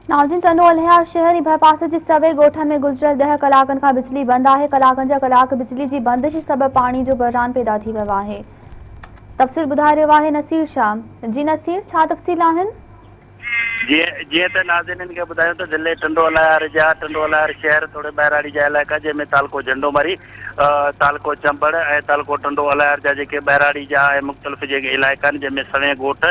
ناظرين ٽنڊو الهيار شهر ۽ ڀرپاسي جي سوين ڳوٺن ۾ گذريل ڏهه ڪلاڪن کان بجلي بند آهي، ڪلاڪن جا ڪلاڪ بجلي جي بندش سبب پاڻي جو بحران پيدا ٿي ويو آهي. تفصيل ٻڌائي رهيو آهي نصير شاهه. جي نصير ڇا تفصيل آهن؟ جيئن ته ناظرين کي ٻڌايون ته ضلعي ٽنڊو الهيار جا ٽنڊو الهيار شهر توڙي ٻهراڙي جا علائقا جنهن ۾ تعلقو جهنڊو مري، تعلقو چمبڙ ۽ تعلقو ٽنڊو الهيار جا جيڪي ٻهراڙي جا ۽ مختلف جيڪي علائقا آهن جنهن ۾ سوين ڳوٺ،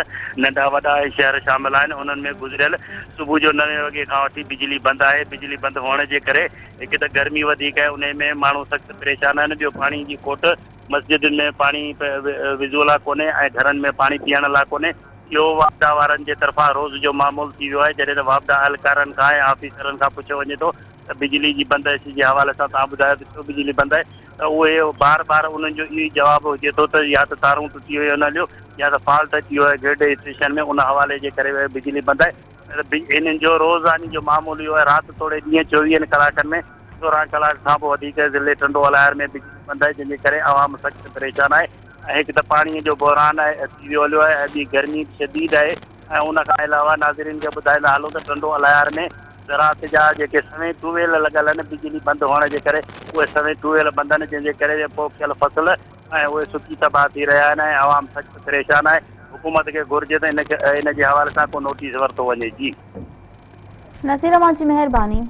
ننڍا وڏا ۽ شهر شامل آهن انهن ۾ گذريل صبح جو نوين وڳي کان وٺي بجلي بند آهي بجلي بند هئڻ جي ڪري هڪ ته گرمي وڌيڪ آهي انهي ۾ ماڻهو سخت پريشان آهن ٻيو پاڻي جي کوٽ مسجدن ۾ پاڻي وضو لاء ڪونهي ۽ گهرن ۾ پاڻي پيئڻ لاء ڪونهي اهو واپڊا وارن جي طرفان روز جو معمول ٿي ويو آهي جڏهن ته واپڊا اهلڪارن کان ۽ آفيسرن کان پڇيو وڃي ٿو ته بجلي جي بندش جي حوالي سان توهان ٻڌايو ته ڇو بجلي بند آهي ته اهي بار بار انهن جو اهو ئي جواب هجي ٿو ته يا ته تارون ٽٽي ويون آهن هليو يا ته فالٽ اچي ويو آهي گرڊ اسٽيشن ۾ ان حوالي جي ڪري بجلي بند آهي نه ته انهن جو روزاني جو معمول اهو آهي رات توڙي ڏينهن چوويهن ڪلاڪن ۾ 16 ڪلاڪ کان به وڌيڪ ضلعي ٽنڊو الهيار ۾ بجلي بند آهي جنهن جي ڪري عوام سخت پريشان آهي ۽ هڪ ته پاڻي جو بحران آهي ٿي ويو هليو آهي ۽ ٻي گرمي به شديد آهي ۽ ان کان علاوه ناظرين کي ٻڌائيندا هلون ته ٽنڊو الهيار ۾ زراعت جا جيڪي سوين ٽيوب ويل لڳل آهن بجلي بند هئڻ جي ڪري اهي سوين ٽيوب ويل بند آهن جنهن جي ڪري پوکيل فصل ۽ اهي سڪي تباهه ٿي رهيا آهن ۽ عوام سخت پريشان آهي حڪومت کي گهرجي ته ان کي ان جي حوالي سان ڪو نوٽيس ورتو وڃي جي. نصير اوهان جي مهرباني.